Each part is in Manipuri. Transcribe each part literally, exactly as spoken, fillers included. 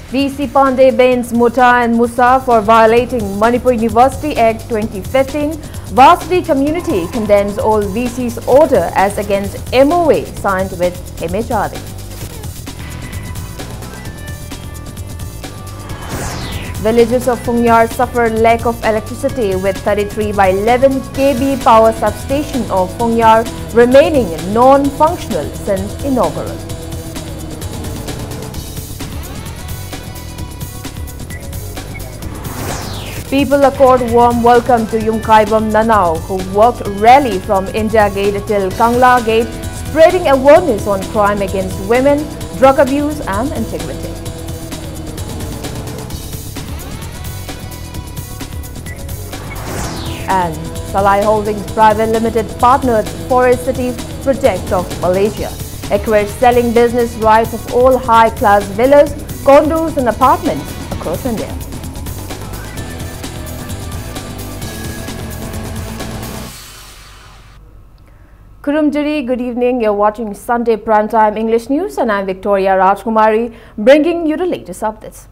V C Pandey bans Mutta and Musa for violating Manipur University Act twenty fifteen. Varsity community condemns all V C's order as against M O A signed with M H R D. Villages of Phungyar suffer lack of electricity with thirty-three by eleven K V power substation of Phungyar remaining non-functional since inaugural. People accord warm welcome to Yumkaibam Nanao, who walked rally from India Gate till Kangla Gate, spreading awareness on crime against women, drug abuse and integrity. And Salai Holdings Private Limited partners Forest City project of Malaysia, acquires selling business rights of all high-class villas, condos and apartments across India. Kurumjiri, good evening. You're watching Sunday Primetime English News and I'm Victoria Rajkumari, bringing you the latest updates.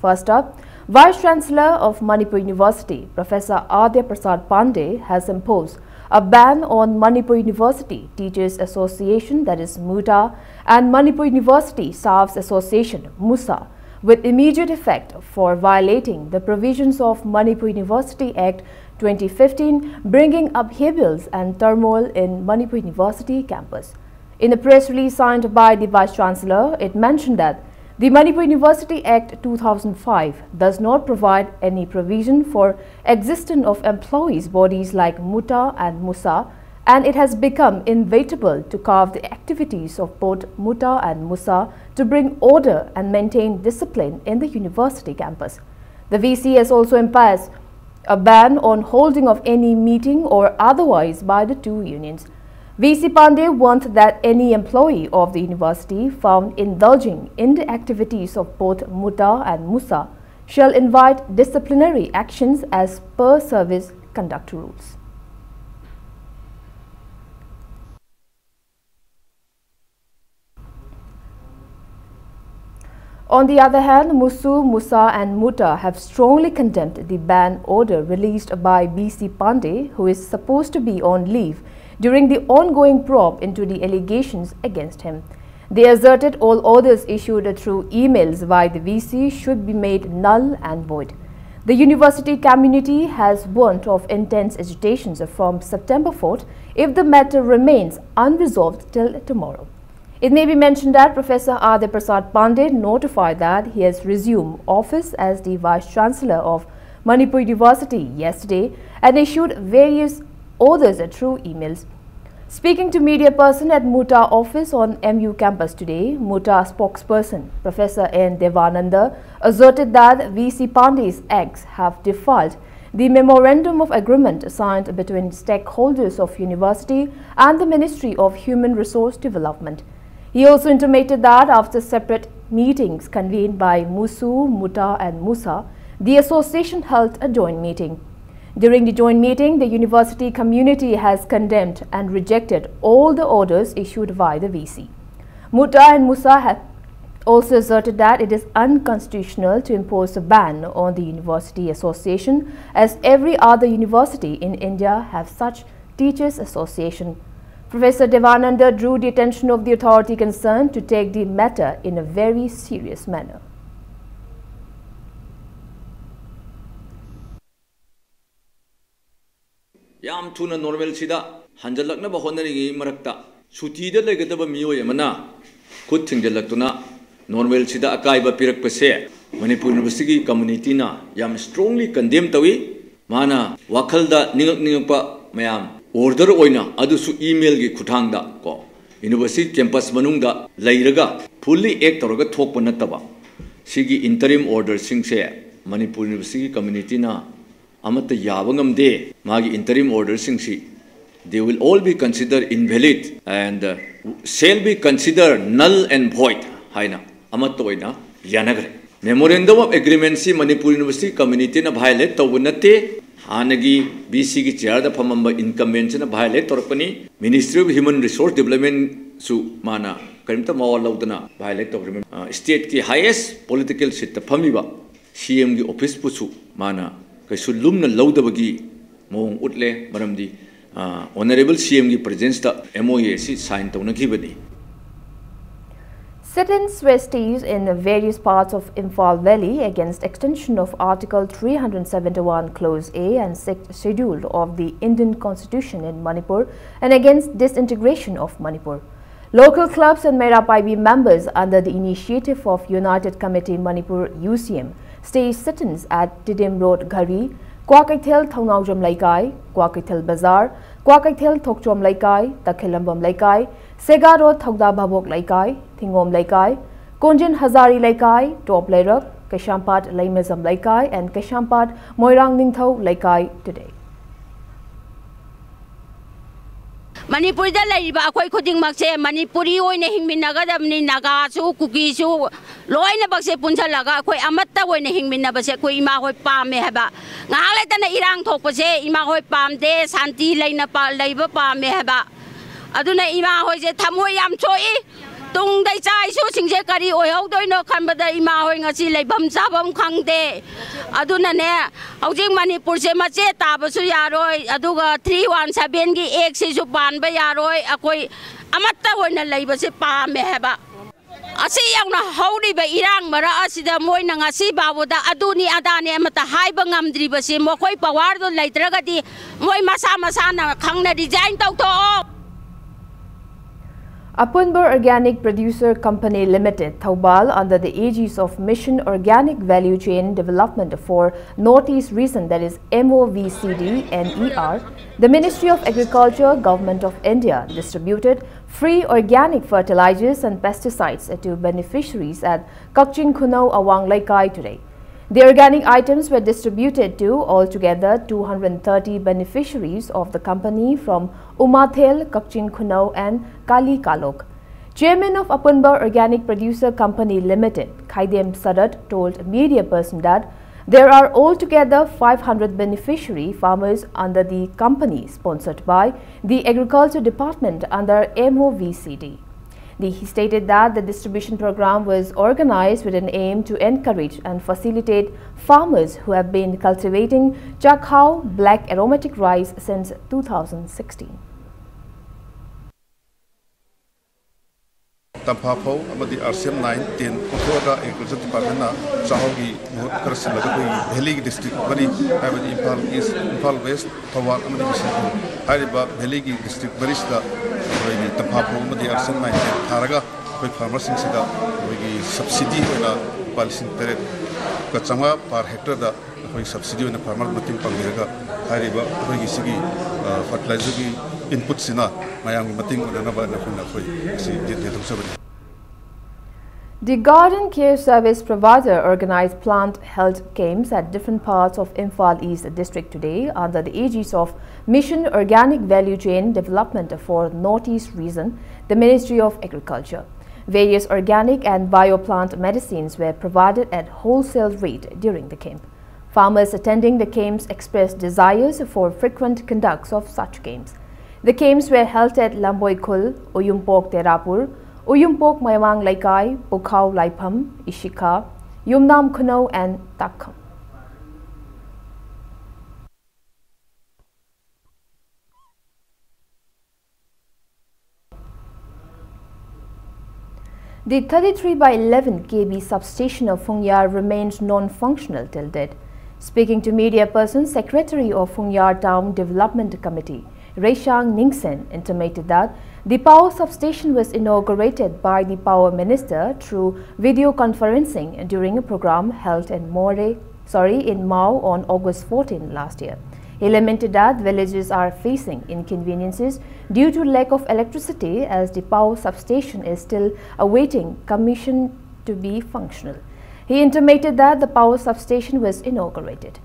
First up, Vice Chancellor of Manipur University, Professor Adya Prasad Pandey, has imposed a ban on Manipur University Teachers Association, that is MUTA, and Manipur University Staffs Association, MUSA, with immediate effect for violating the provisions of Manipur University Act twenty fifteen, bringing upheavals and turmoil in Manipur University campus. In a press release signed by the Vice Chancellor, it mentioned that the Manipur University Act two thousand five does not provide any provision for existence of employees' bodies like MUTA and MUSA, and it has become inevitable to carve the activities of both MUTA and MUSA to bring order and maintain discipline in the university campus. The V C has also imposed a ban on holding of any meeting or otherwise by the two unions. V C Pandey warned that any employee of the university found indulging in the activities of both MUTA and MUSA shall invite disciplinary actions as per service conduct rules. On the other hand, Musu, Musa and Muta have strongly condemned the ban order released by V C Pandey, who is supposed to be on leave during the ongoing probe into the allegations against him. They asserted all orders issued through emails by the V C should be made null and void. The university community has warned of intense agitations from September fourth if the matter remains unresolved till tomorrow. It may be mentioned that Professor Adya Prasad Pandey notified that he has resumed office as the Vice Chancellor of Manipur University yesterday and issued various orders through emails. Speaking to media person at Muta office on M U campus today, Muta spokesperson Professor N Devananda asserted that V C Pandey's acts have defiled the memorandum of agreement signed between stakeholders of university and the Ministry of Human Resource Development. He also intimated that after separate meetings convened by Musu, Muta and Musa, the association held a joint meeting. During the joint meeting, the university community has condemned and rejected all the orders issued by the V C. Muta and Musa have also asserted that it is unconstitutional to impose a ban on the university association, as every other university in India have such teachers association. Professor Devananda drew the attention of the authority concerned to take the matter in a very serious manner. ꯌꯥꯝ ꯊꯨꯅ ꯅꯣꯔꯃꯦꯜꯁꯤꯗ ꯍꯟꯖꯜꯂꯛꯅꯕ ꯍꯣꯠꯅꯔꯤꯉꯩ ꯃꯔꯛꯇ ꯁꯨꯇꯤꯗ ꯂꯩꯒꯗꯕ ꯃꯤꯑꯣꯏ ꯑꯃꯅ ꯈꯨꯠ ꯊꯤꯡꯖꯤꯜꯂꯛꯇꯨꯅ ꯅꯣꯔꯃꯦꯜꯁꯤꯗ ꯑꯀꯥꯏꯕ ꯄꯤꯔꯛꯄꯁꯦ ꯃꯅꯤꯄꯨꯔ ꯌꯨꯅꯤꯚꯔꯁꯤꯇꯤꯒꯤ ꯀꯝꯃꯨꯅꯤꯇꯤꯅ ꯌꯥꯝ ꯁ꯭ꯇꯔꯣꯡꯂꯤ ꯀꯟꯗꯦꯝ ꯇꯧꯏ꯫ ꯃꯥꯅ ꯋꯥꯈꯜꯗ ꯅꯤꯡꯉꯛ ꯅꯤꯡꯉꯛꯄ ꯃꯌꯥꯝ ꯑꯣꯔꯗꯔ ꯑꯣꯏꯅ, ꯑꯗꯨꯁꯨ ꯏꯃꯦꯜꯒꯤ ꯈꯨꯠꯊꯥꯡꯗ ꯀꯣ, ꯌꯨꯅꯤꯚꯔꯁꯤꯇꯤ ꯀꯦꯝꯄꯁ ꯃꯅꯨꯡꯗ ꯂꯩꯔꯒ ꯐꯨꯜꯂꯤ ꯑꯦꯛ ꯇꯧꯔꯒ ꯊꯣꯛꯄ ꯅꯠꯇꯕ, ꯁꯤꯒꯤ ꯏꯟꯇꯔꯤꯝ ꯑꯣꯔꯗꯔꯁꯤꯡꯁꯦ ꯃꯅꯤꯄꯨꯔ ꯌꯨꯅꯤꯚꯔꯁꯤꯇꯤꯒꯤ ꯀꯝꯃꯨꯅꯤꯇꯤꯅ ꯑꯃꯠꯇ ꯌꯥꯕ ꯉꯝꯗꯦ꯫ ꯃꯥꯒꯤ ꯏꯟꯇꯔꯤꯝ ꯑꯣꯔꯗꯔꯁꯤꯡꯁꯤ they will all be considered invalid and uh, shall be considered null and void ꯍꯥꯏꯅ ꯑꯃꯠꯇ ꯑꯣꯏꯅ ꯌꯥꯅꯈ꯭ꯔꯦ꯫ ꯃꯦꯃꯣꯔꯦꯟꯗꯝ ꯑꯣꯐ ꯑꯦꯒ꯭ꯔꯤꯃꯦꯟꯁꯤ ꯃꯅꯤꯄꯨꯔ ꯌꯨꯅꯤꯚꯔꯁꯤꯇꯤ ꯀꯝꯃꯨꯅꯤꯇꯤꯅ ꯚꯥꯏꯑꯣꯂꯦꯠ ꯇꯧꯕ ꯅꯠꯇꯦ꯫ ꯍꯥꯟꯅꯒꯤ ꯚꯤ ꯁꯤꯒꯤ ꯆꯤꯌꯥꯔꯗ ꯐꯝꯃꯝꯕ ꯏꯟꯀꯝꯕꯦꯟꯁꯤꯅ ꯚꯥꯏꯑꯣꯂꯦꯠ ꯇꯧꯔꯛꯄꯅꯤ꯫ ꯃꯤꯅꯤꯁꯇ꯭ꯔꯤ ꯑꯣꯐ ꯍ꯭ꯌꯨꯃꯟ ꯔꯤꯁꯣꯔꯁ ꯗꯤꯕꯂꯞꯃꯦꯟꯁꯨ ꯃꯥꯅ ꯀꯔꯤꯝꯇ ꯃꯋꯥ ꯂꯧꯗꯅ violate ꯇꯧꯈ꯭ꯔꯤꯕ꯫ ꯁ꯭ꯇꯦꯠꯀꯤ highest political seat ꯇ ꯐꯝꯃꯤꯕ ꯁꯤ ꯑꯦꯝꯒꯤ ꯑꯣꯐꯤꯁꯄꯨꯁꯨ ꯃꯥꯅ ꯀꯩꯁꯨ ꯂꯨꯝꯅ ꯂꯧꯗꯕꯒꯤ ꯃꯑꯣꯡ ꯎꯠꯂꯦ꯫ ꯃꯔꯝꯗꯤ ꯑꯣꯅꯔꯦꯕꯜ ꯁꯤ ꯑꯦꯝꯒꯤ ꯄ꯭ꯔꯦꯖꯦꯟꯁꯇ ꯑꯦꯝ ꯑꯣ ꯌꯨ ꯑꯁꯤ sign ꯇꯧꯅꯈꯤꯕꯅꯤ꯫ Sit-ins were staged in various parts of Imphal Valley against extension of Article three hundred seventy-one Clause A and sixth Schedule of the Indian Constitution in Manipur and against disintegration of Manipur. Local clubs and Meira Paibi members, under the initiative of United Committee Manipur, U C M, staged sit-ins at Tiddim Road, Ghari, Kwakeithel Thongnaojam Leikai, Kwakeithel Bazar, Kwakeithel Thokchom Leikai, Takhilambam Leikai, Sega Road, Thokda Bhabok Leikai, Thingom Leikai, Konjin Hazari Leikai, Top Leirak, Keshaphat Leimazam Leikai, and Keshaphat Moirang Ningthou Leikai today. ꯃꯅꯤꯄꯨꯔꯗ ꯂꯩꯔꯤꯕ ꯑꯩꯈꯣꯏ ꯈꯨꯗꯤꯡꯃꯛꯁꯦ ꯃꯅꯤꯄꯨꯔꯤ ꯑꯣꯏꯅ ꯍꯤꯡꯃꯤꯟꯅꯒꯗꯕꯅꯤ꯫ ꯅꯥꯒꯥꯁꯨ, ꯀꯨꯀꯤꯁꯨ, ꯂꯣꯏꯅꯃꯛꯁꯦ ꯄꯨꯟꯁꯤꯜꯂꯒ ꯑꯩꯈꯣꯏ ꯑꯃꯠꯇ ꯑꯣꯏꯅ ꯍꯤꯡꯃꯤꯟꯅꯕꯁꯦ ꯑꯩꯈꯣꯏ ꯏꯃꯥ ꯍꯣꯏ ꯄꯥꯝꯃꯦ ꯍꯥꯏꯕ꯫ ꯉꯥꯏꯍꯥꯛ ꯂꯩꯇꯅ ꯏꯔꯥꯡ ꯊꯣꯛꯄꯁꯦ ꯏꯃꯥ ꯍꯣꯏ ꯄꯥꯝꯗꯦ, ꯁꯥꯟꯇꯤ ꯂꯩꯅ ꯄꯥ- ꯂꯩꯕ ꯄꯥꯝꯃꯦ ꯍꯥꯏꯕ꯫ ꯑꯗꯨꯅ ꯏꯃꯥ ꯍꯣꯏꯁꯦ ꯊꯃꯣꯏ ꯌꯥꯝ ꯁꯣꯛꯏ꯫ ꯇꯨꯡꯗ ꯏꯆꯥ ꯏꯁꯨꯁꯤꯡꯁꯦ ꯀꯔꯤ ꯑꯣꯏꯍꯧꯗꯣꯏꯅꯣ ꯈꯟꯕꯗ ꯏꯃꯥ ꯍꯣꯏ ꯉꯁꯤ ꯂꯩꯐꯝ ꯆꯥꯐꯝ ꯈꯪꯗꯦ꯫ ꯑꯗꯨꯅꯅꯦ, ꯍꯧꯖꯤꯛ ꯃꯅꯤꯄꯨꯔꯁꯦ ꯃꯆꯦꯠ ꯇꯥꯕꯁꯨ ꯌꯥꯔꯣꯏ, ꯑꯗꯨꯒ three one seven ꯒꯤ ꯑꯦꯛꯁꯤꯁꯨ ꯄꯥꯟꯕ ꯌꯥꯔꯣꯏ꯫ ꯑꯩꯈꯣꯏ ꯑꯃꯠꯇ ꯑꯣꯏꯅ ꯂꯩꯕꯁꯦ ꯄꯥꯝꯃꯦ ꯍꯥꯏꯕ꯫ ꯑꯁꯤ ꯌꯧꯅ ꯍꯧꯔꯤꯕ ꯏꯔꯥꯡ ꯃꯔꯛ ꯑꯁꯤꯗ ꯃꯣꯏꯅ ꯉꯁꯤ ꯐꯥꯎꯕꯗ ꯑꯗꯨꯅꯤ ꯑꯗꯥꯅꯤ ꯑꯃꯠꯇ ꯍꯥꯏꯕ ꯉꯝꯗ꯭ꯔꯤꯕꯁꯤ ꯃꯈꯣꯏ ꯄꯋꯥꯔꯗꯣ ꯂꯩꯇ꯭ꯔꯒꯗꯤ ꯃꯣꯏ ꯃꯁꯥ ꯃꯁꯥꯅ ꯈꯪꯅ resign ꯇꯧꯊꯣꯛꯑꯣ꯫ Apunbar Organic Producer Company Limited, Thoubal, under the aegis of Mission Organic Value Chain Development for Northeast Region, that is M O V C D N E R, the Ministry of Agriculture, Government of India, distributed free organic fertilizers and pesticides to beneficiaries at Kakching Khunou, Awang Leikai today. The organic items were distributed to altogether two hundred thirty beneficiaries of the company from Umathel, Kakching Khunou, and Kali Kalok. Chairman of Apunbar Organic Producer Company Limited, Khaidem Sarat, told media person that there are altogether five hundred beneficiary farmers under the company sponsored by the Agriculture Department under M O V C D. The, he stated that the distribution program was organized with an aim to encourage and facilitate farmers who have been cultivating chakhao, black aromatic rice, since two thousand sixteen. ꯇꯝꯐꯥ ꯐꯧ ꯑꯃꯗꯤ R C M nine ten ꯄꯨꯊꯣꯛꯑꯒ ꯑꯦꯒ꯭ꯔꯤꯀꯜꯆꯔ ꯗꯤꯄꯥꯔꯠꯃꯦꯟꯅ ꯆꯥꯛꯍꯥꯎꯒꯤ ꯃꯍꯨꯠ ꯈꯔ ꯁꯤꯜꯂꯒ ꯑꯩꯈꯣꯏꯒꯤ ꯚꯦꯂꯤꯒꯤ ꯗꯤꯁꯇ꯭ꯔꯤꯛ ꯃꯔꯤ, ꯍꯥꯏꯕꯗꯤ ꯏꯝꯐꯥꯜ ꯏꯁ, ꯏꯝꯐꯥꯜ ꯋꯦꯁ, ꯊꯧꯕꯥꯜ ꯑꯃꯗꯤ ꯕꯤꯁꯅꯨꯄꯨꯔ ꯍꯥꯏꯔꯤꯕ ꯚꯦꯂꯤꯒꯤ ꯗꯤꯁꯇ꯭ꯔꯤꯛ ꯃꯔꯤꯁꯤꯗ ꯑꯩꯈꯣꯏꯒꯤ ꯇꯝꯐꯥ ꯐꯧ ꯑꯃꯗꯤ R C M nine ten ꯊꯥꯔꯒ ꯑꯩꯈꯣꯏ ꯐꯥꯔꯃꯔꯁꯤꯡꯁꯤꯗ ꯑꯩꯈꯣꯏꯒꯤ ꯁꯕꯁꯤꯗꯤ ꯑꯣꯏꯅ ꯂꯨꯄꯥ ꯂꯤꯁꯤꯡ ꯇꯔꯦꯠꯀ ꯆꯥꯝꯃꯉꯥ per hectare ꯗ ꯑꯩꯈꯣꯏ ꯁꯕꯁꯤꯗꯤ ꯑꯣꯏꯅ ꯐꯥꯔꯃꯔ ꯃꯇꯦꯡ ꯄꯥꯡꯕꯤꯔꯒ ꯍꯥꯏꯔꯤꯕ ꯑꯩꯈꯣꯏꯒꯤ ꯁꯤꯒꯤ, ꯑ, ꯐꯔꯇꯤꯂꯥꯏꯖꯔꯒꯤ ꯏꯟꯄꯨꯠꯁꯤꯅ ꯃꯌꯥꯝꯒꯤ ꯃꯇꯦꯡ ꯑꯣꯏꯅꯅꯕ ꯑꯩꯈꯣꯏꯅ ꯑꯩꯈꯣꯏ ꯑꯁꯤ ꯌꯦꯠ-, ꯌꯦꯠꯊꯣꯛꯆꯕꯅꯤ꯫ The Garden Care Service Provider organized plant health camps at different parts of Imphal East district today under the aegis of Mission Organic Value Chain Development for Northeast Region, the Ministry of Agriculture. Various organic and bioplant medicines were provided at wholesale rate during the camp. Farmers attending the camps expressed desires for frequent conducts of such camps. The camps were held at Lamboi Khul, Oyumpok Terapur, Oyumpok Maimang Laikai, Ukhau Laipham, Ishikha, Yumnam Khunou and Takham. The thirty-three by eleven K V substation of Phungyar remains non-functional till date. Speaking to media person, Secretary of Phungyar Town Development Committee, Reishang Ningsen, intimated that the power substation was inaugurated by the Power Minister through video conferencing during a program held in Moreh, sorry, in Mao on August fourteen last year. He lamented that villages are facing inconveniences due to lack of electricity, as the power substation is still awaiting commission to be functional. He intimated that the power substation was inaugurated.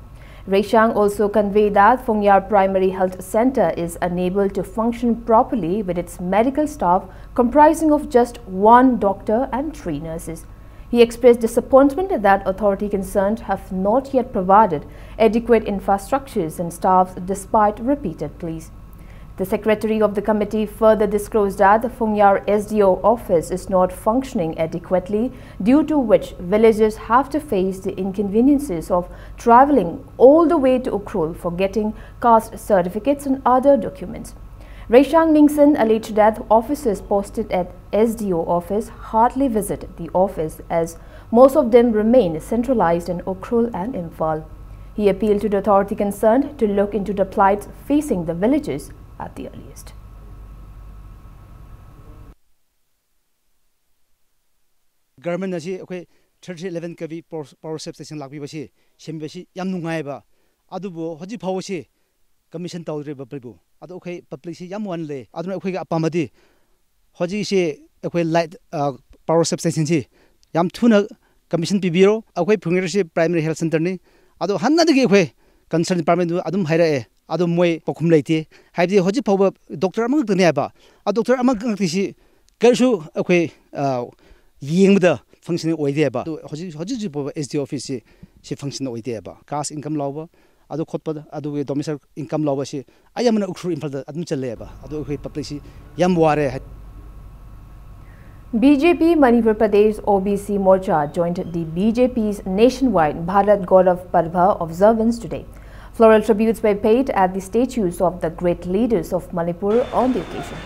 Reishang also conveyed that Phungyar Primary Health Center is unable to function properly with its medical staff comprising of just one doctor and three nurses. He expressed disappointment that authority concerned have not yet provided adequate infrastructures and staffs despite repeated pleas. The secretary of the committee further disclosed that the Phungyar S D O office is not functioning adequately, due to which villagers have to face the inconveniences of travelling all the way to Ukhrul for getting caste certificates and other documents. Reishang Mingsen alleged that officers posted at S D O office hardly visit the office, as most of them remain centralized in Ukhrul and Imphal. He appealed to the authority concerned to look into the plight facing the villagers at the earliest. Government ꯑꯁꯤ ꯑꯩꯈꯣꯏ thirty eleven ꯀꯦ ꯚꯤ power substation ꯂꯥꯛꯄꯤꯕꯁꯤ, ꯁꯦꯝꯕꯤꯕꯁꯤ ꯌꯥꯝ ꯅꯨꯡꯉꯥꯏꯕ꯫ ꯑꯗꯨꯕꯨ ꯍꯧꯖꯤꯛ ꯐꯥꯎꯕꯁꯤ commission ꯇꯧꯗ꯭ꯔꯤꯕ ꯄꯤꯕꯨ꯫ ꯑꯗꯣ ꯑꯩꯈꯣꯏ publicꯁꯤ ꯌꯥꯝ ꯋꯥꯅ ꯂꯩ꯫ ꯑꯗꯨꯅ ꯑꯩꯈꯣꯏꯒꯤ ꯑꯄꯥꯝꯕꯗꯤ ꯍꯧꯖꯤꯛꯁꯤ ꯑꯩꯈꯣꯏ light, power substationꯁꯤ ꯌꯥꯝ ꯊꯨꯅ commission ꯄꯤꯕꯤꯔꯣ꯫ ꯑꯩꯈꯣꯏ ꯐꯨꯡꯒꯤꯔꯁꯤ primary health centreꯅꯤ꯫ ꯑꯗꯣ ꯍꯥꯟꯅꯗꯒꯤ ꯑꯩꯈꯣꯏ concern departmentꯗꯨ ꯑꯗꯨꯝ ꯍꯥꯏꯔꯛꯑꯦ꯫ ꯑꯗꯣ ꯃꯣꯏ ꯄꯥꯎꯈꯨꯝ ꯂꯩꯇꯦ꯫ ꯍꯥꯏꯕꯗꯤ ꯍꯧꯖꯤꯛ ꯐꯥꯎꯕ doctor ꯑꯃꯈꯛꯇꯅꯦ ꯍꯥꯏꯕ꯫ ꯑ doctor ꯑꯃꯈꯛꯇꯁꯤ ꯀꯔꯤꯁꯨ ꯑꯩꯈꯣꯏ, ꯑ, ꯌꯦꯡꯕꯗ functioning ꯑꯣꯏꯗꯦꯕ꯫ ꯑꯗꯨ ꯍꯧꯖꯤꯛ, ꯍꯧꯖꯤꯛ ꯍꯧꯖꯤꯛ ꯐꯥꯎꯕ S D O officeꯁꯤ, ꯁꯤ function ꯑꯣꯏꯗꯦꯕ꯫ Caste income ꯂꯧꯕ, ꯑꯗꯨ ꯈꯣꯠꯄꯗ, ꯑꯗꯨꯒꯤ domicile income ꯂꯧꯕꯁꯤ ꯑꯌꯥꯝꯕꯅ ꯎꯈ꯭ꯔꯨꯜ, ꯏꯝꯐꯥꯜꯗ ꯑꯗꯨꯝ ꯆꯠꯂꯦꯕ꯫ ꯑꯗꯨ ꯑꯩꯈꯣꯏ publicꯁꯤ ꯌꯥꯝ ꯋꯥꯔꯦ ꯍꯥꯏ꯫ B J P Manipur Pradesh O B C Morcha joined the B J P's nationwide Bharat Gaurav Parva observance today. Floral tributes were paid at the statues of the great leaders of Manipur on the occasion.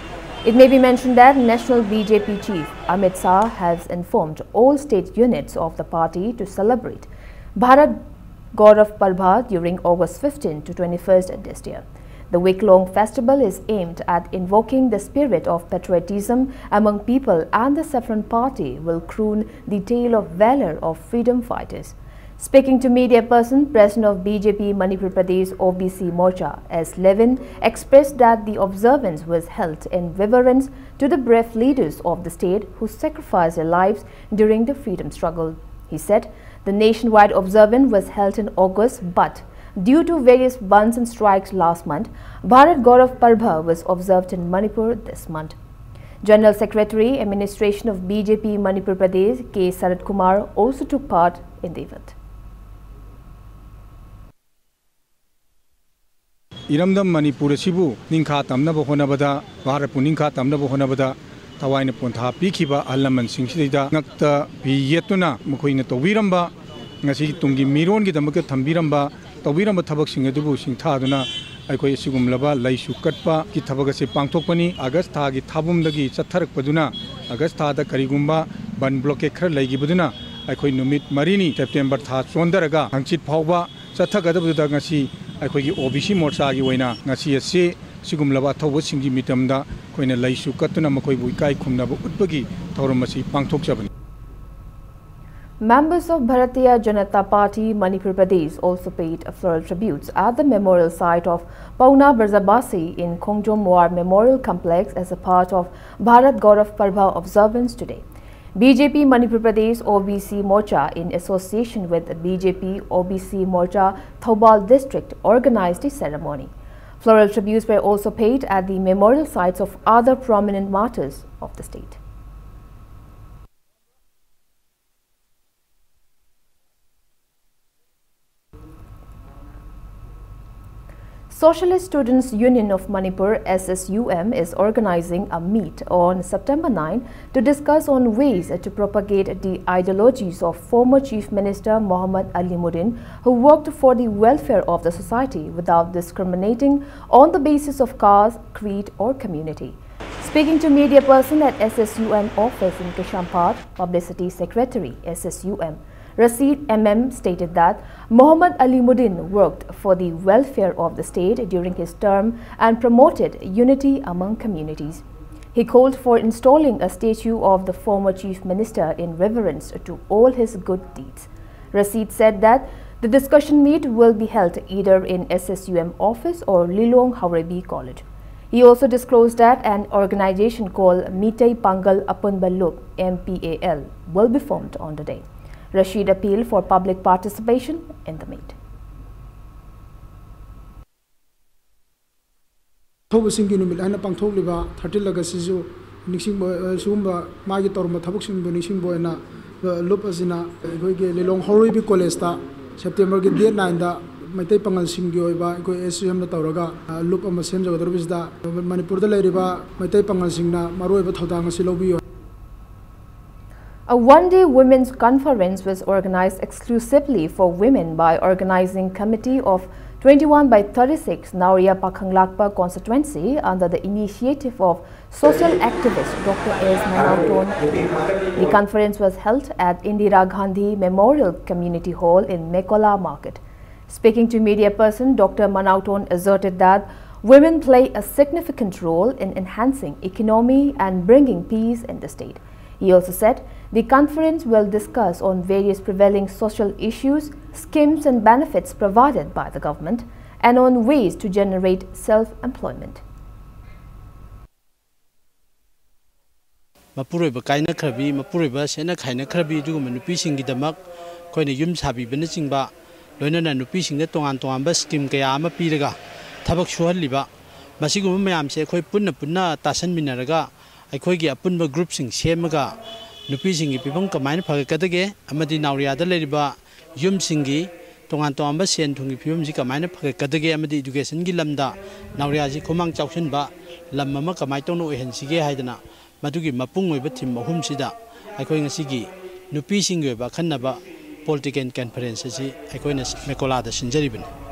It may be mentioned that National B J P chief Amit Shah has informed all state units of the party to celebrate Bharat Gaurav Parva during August fifteen to twenty-first this year. The week-long festival is aimed at invoking the spirit of patriotism among people, and the Saffron Party will croon the tale of valor of freedom fighters. Speaking to media person, President of B J P Manipur Pradesh O B C Morcha, S Levin, expressed that the observance was held in reverence to the brave leaders of the state who sacrificed their lives during the freedom struggle. He said the nationwide observance was held in August, but due to various bandhs and strikes last month, Bharat Gaurav Parva was observed in Manipur this month. General Secretary, Administration of B J P Manipur Pradesh, K Sarat Kumar, also took part in the event. ꯏꯔꯝꯗꯝ ꯃꯅꯤꯄꯨꯔ ꯑꯁꯤꯕꯨ ꯅꯤꯡꯈꯥ ꯇꯝꯅꯕ ꯍꯣꯠꯅꯕꯗ, ꯚꯥꯔꯠꯄꯨ ꯅꯤꯡꯈꯥ ꯇꯝꯅꯕ ꯍꯣꯠꯅꯕꯗ ꯊꯋꯥꯏꯅ ꯄꯣꯟꯊꯥ ꯄꯤꯈꯤꯕ ꯑꯍꯜ ꯂꯃꯟꯁꯤꯡꯁꯤꯗꯩꯗ ꯉꯛꯇ ꯐꯤ ꯌꯦꯠꯇꯨꯅ ꯃꯈꯣꯏꯅ ꯇꯧꯕꯤꯔꯝꯕ, ꯉꯁꯤꯒꯤ ꯇꯨꯡꯒꯤ ꯃꯤꯔꯣꯟꯒꯤꯗꯃꯛꯇ ꯊꯝꯕꯤꯔꯝꯕ, ꯇꯧꯕꯤꯔꯝꯕ ꯊꯕꯛꯁꯤꯡ ꯑꯗꯨꯕꯨ ꯁꯤꯡꯊꯥꯗꯨꯅ ꯑꯩꯈꯣꯏ ꯑꯁꯤꯒꯨꯝꯂꯕ ꯂꯩꯁꯨ ꯀꯠꯄꯒꯤ ꯊꯕꯛ ꯑꯁꯤ ꯄꯥꯡꯊꯣꯛꯄꯅꯤ꯫ ꯑꯥꯒꯁ ꯊꯥꯒꯤ ꯊꯥꯕꯨꯝꯗꯒꯤ ꯆꯠꯊꯔꯛꯄꯗꯨꯅ ꯑꯥꯒꯁ ꯊꯥꯗ ꯀꯔꯤꯒꯨꯝꯕ ꯕꯟ ꯕ꯭ꯂꯣꯀꯦꯠ ꯈꯔ ꯂꯩꯈꯤꯕꯗꯨꯅ ꯑꯩꯈꯣꯏ ꯅꯨꯃꯤꯠ ꯃꯔꯤꯅꯤ, ꯁꯦꯞꯇꯦꯝꯕꯔ ꯊꯥ ꯆꯣꯟꯊꯔꯒ ꯍꯪꯆꯤꯠ ꯐꯥꯎꯕ ꯆꯠꯊꯒꯗꯕꯗꯨꯗ ꯉꯁꯤ ꯑꯩꯈꯣꯏꯒꯤ ꯑꯣ ꯕꯤ ꯁꯤ ꯃꯣꯔꯆꯥꯒꯤ ꯑꯣꯏꯅ ꯉꯁꯤ ꯑꯁꯤ ꯁꯤꯒꯨꯝꯂꯕ ꯑꯊꯧꯕꯁꯤꯡꯒꯤ ꯃꯤꯇꯝꯗ ꯑꯩꯈꯣꯏꯅ ꯂꯩꯁꯨ ꯀꯠꯇꯨꯅ ꯃꯈꯣꯏꯕꯨ ꯏꯀꯥꯏ ꯈꯨꯝꯅꯕ ꯎꯠꯄꯒꯤ ꯊꯧꯔꯝ ꯑꯁꯤ ꯄꯥꯡꯊꯣꯛꯆꯕꯅꯤ꯫ Members of Bharatiya Janata Party Manipur Pradesh also paid floral tributes at the memorial site of Pauna Brajabasi in Khongjom War Memorial Complex as a part of Bharat Gaurav Parva observance today. B J P Manipur Pradesh O B C Morcha, in association with B J P O B C Morcha Thoubal District, organized the ceremony. Floral tributes were also paid at the memorial sites of other prominent martyrs of the state. Socialist Students Union of Manipur, S S U M, is organizing a meet on September nine to discuss on ways to propagate the ideologies of former Chief Minister Mohammad Alimuddin, who worked for the welfare of the society without discriminating on the basis of caste, creed, or community. Speaking to media person at S S U M office in Kaisamphat, Publicity Secretary, S S U M, Rashid M M stated that Muhammad Alimuddin worked for the welfare of the state during his term and promoted unity among communities. He called for installing a statue of the former chief minister in reverence to all his good deeds. Rashid said that the discussion meet will be held either in S S U M office or Lilong Haorebi College. He also disclosed that an organization called Meitei Pangal Apunba Lup, M P A L, will be formed on the day. Rashid appealed for public participation in the meet. ꯑꯊꯧꯕꯁꯤꯡꯒꯤ ꯅꯨꯃꯤꯠ ꯍꯥꯏꯅ ꯄꯥꯡꯊꯣꯛꯂꯤꯕ ꯊꯥꯔꯇꯤꯟ ꯑꯥꯒꯁꯁꯤꯁꯨ ꯅꯤꯡꯁꯤꯡꯕ, ꯑ, ꯁꯤꯒꯨꯝꯕ ꯃꯥꯒꯤ ꯇꯧꯔꯝꯕ ꯊꯕꯛꯁꯤꯡꯕꯨ ꯅꯤꯡꯁꯤꯡꯕ ꯑꯣꯏꯅ, ꯑ, ꯂꯨꯞ ꯑꯁꯤꯅ ꯑꯩꯈꯣꯏꯒꯤ ꯂꯤꯂꯣꯡ ꯍꯧꯔꯣꯏꯕꯤ ꯀꯣꯂꯦꯖꯇ ꯁꯦꯞꯇꯦꯝꯕꯔꯒꯤ ꯗꯦꯠ ꯅꯥꯏꯟꯗ ꯃꯩꯇꯩ ꯄꯥꯉꯜꯁꯤꯡꯒꯤ ꯑꯣꯏꯕ ꯑꯩꯈꯣꯏ ꯑꯦꯁꯣꯁꯤꯌꯦꯁꯟꯗ ꯇꯧꯔꯒ ꯂꯨꯞ ꯑꯃ ꯁꯦꯝꯖꯒꯗꯧꯔꯤꯕꯁꯤꯗ ꯃꯅꯤꯄꯨꯔꯗ ꯂꯩꯔꯤꯕ ꯃꯩꯇꯩ ꯄꯥꯉꯜꯁꯤꯡꯅ ꯃꯔꯨꯑꯣꯏꯕ ꯊꯧꯗꯥꯡ ꯑꯁꯤ ꯂꯧꯕꯤꯌꯨ꯫ A one-day women's conference was organized exclusively for women by Organizing Committee of twenty-one by thirty-six Naoria Pakhanglakpa constituency under the initiative of social activist Doctor S Manaoton. The conference was held at Indira Gandhi Memorial Community Hall in Mekola Market. Speaking to media person, Doctor Manaoton asserted that women play a significant role in enhancing economy and bringing peace in the state. He also said the conference will discuss on various prevailing social issues, schemes and benefits provided by the government, and on ways to generate self-employment. ꯃꯄꯨꯔꯣꯏꯕ ꯀꯥꯏꯅꯈ꯭ꯔꯕꯤ, ꯃꯄꯨꯔꯣꯏꯕ ꯁꯦꯠꯅ ꯈꯥꯏꯅꯈ꯭ꯔꯕꯤ ꯑꯗꯨꯒꯨꯝꯕ ꯅꯨꯄꯤꯁꯤꯡꯒꯤꯗꯃꯛ ꯑꯩꯈꯣꯏꯅ ꯌꯨꯝ ꯁꯥꯕꯤꯕꯅꯆꯤꯡꯕ, ꯂꯣꯏꯅꯅ ꯅꯨꯄꯤꯁꯤꯡꯗ ꯇꯣꯉꯥꯟ ꯇꯣꯉꯥꯟꯕ ꯁ꯭ꯀꯤꯝ ꯀꯌꯥ ꯑꯃ ꯄꯤꯔꯒ ꯊꯕꯛ ꯁꯨꯍꯜꯂꯤꯕ, ꯃꯁꯤꯒꯨꯝꯕ ꯃꯌꯥꯝꯁꯦ ꯑꯩꯈꯣꯏ ꯄꯨꯟꯅ ꯄꯨꯟꯅ ꯇꯥꯁꯟꯃꯤꯟꯅꯔꯒ ꯑꯩꯈꯣꯏꯒꯤ ꯑꯄꯨꯟꯕ ꯒ꯭ꯔꯨꯞꯁꯤꯡ ꯁꯦꯝꯃꯒ ꯅꯨꯄꯤꯁꯤꯡꯒꯤ ꯐꯤꯕꯝ ꯀꯃꯥꯏꯅ ꯐꯒꯠꯀꯗꯒꯦ ꯑꯃꯗꯤ ꯅꯥꯎꯔꯤꯌꯥꯗ ꯂꯩꯔꯤꯕ ꯌꯨꯝꯁꯤꯡꯒꯤ ꯇꯣꯉꯥꯟ ꯇꯣꯉꯥꯟꯕ ꯁꯦꯟ ꯊꯨꯝꯒꯤ ꯐꯤꯕꯝꯁꯤ ꯀꯃꯥꯏꯅ ꯐꯒꯠꯀꯗꯒꯦ ꯑꯃꯗꯤ ꯏꯗꯨꯀꯦꯁꯟꯒꯤ ꯂꯝꯗ ꯅꯥꯎꯔꯤꯌꯥꯁꯤ ꯈꯨꯃꯥꯡ ꯆꯥꯎꯁꯤꯟꯕ ꯂꯝ ꯑꯃ ꯀꯃꯥꯏꯅ ꯇꯧꯅ ꯑꯣꯏꯍꯟꯁꯤꯒꯦ ꯍꯥꯏꯗꯅ ꯃꯗꯨꯒꯤ ꯃꯄꯨꯡ ꯑꯣꯏꯕ ꯊꯤꯝ ꯑꯍꯨꯝꯁꯤꯗ ꯑꯩꯈꯣꯏ ꯉꯁꯤꯒꯤ ꯅꯨꯄꯤꯁꯤꯡꯒꯤ ꯑꯣꯏꯕ ꯑꯈꯟꯅꯕ ꯄꯣꯂꯤꯇꯤꯀꯦꯜ ꯀꯟꯐꯔꯦꯟꯁ ꯑꯁꯤ ꯑꯩꯈꯣꯏꯅ ꯃꯦꯀꯣꯂꯥꯗ ꯁꯤꯟꯖꯔꯤꯕꯅꯤ꯫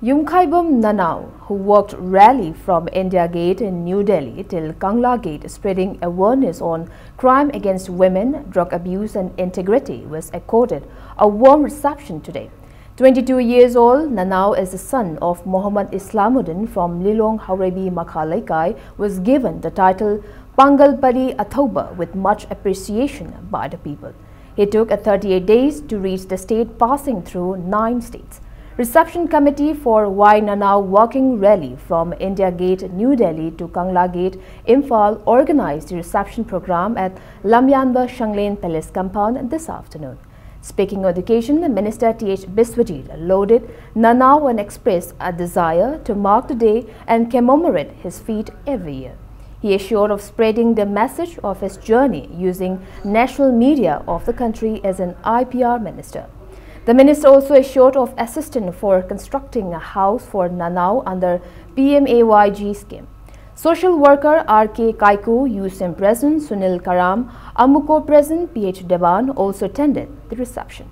Yumkhaibum Nanao, who walked rally from India Gate in New Delhi till Kangla Gate, spreading awareness on crime against women, drug abuse and integrity, was accorded a warm reception today. Twenty-two years old, Nanao is the son of Muhammad Islamuddin from Lilong Haurebi Makha Leikai, was given the title Pangal Pari Athoba with much appreciation by the people. He took a thirty-eight days to reach the state, passing through nine states. Reception Committee for Y Nanao walking rally from India Gate, New Delhi to Kangla Gate, Imphal organized the reception program at Lamyanba Shanglen Palace compound this afternoon. Speaking on the occasion, Minister Th Biswajit lauded Nanao and expressed a desire to mark the day and commemorate his feat every year. He assured of spreading the message of his journey using national media of the country as an I P R minister. The minister also assured of assistance for constructing a house for Nanao under P M A Y G scheme. Social worker R K Kaiku, U S M President Sunil Karam, Amuko President P H Deban also attended the reception.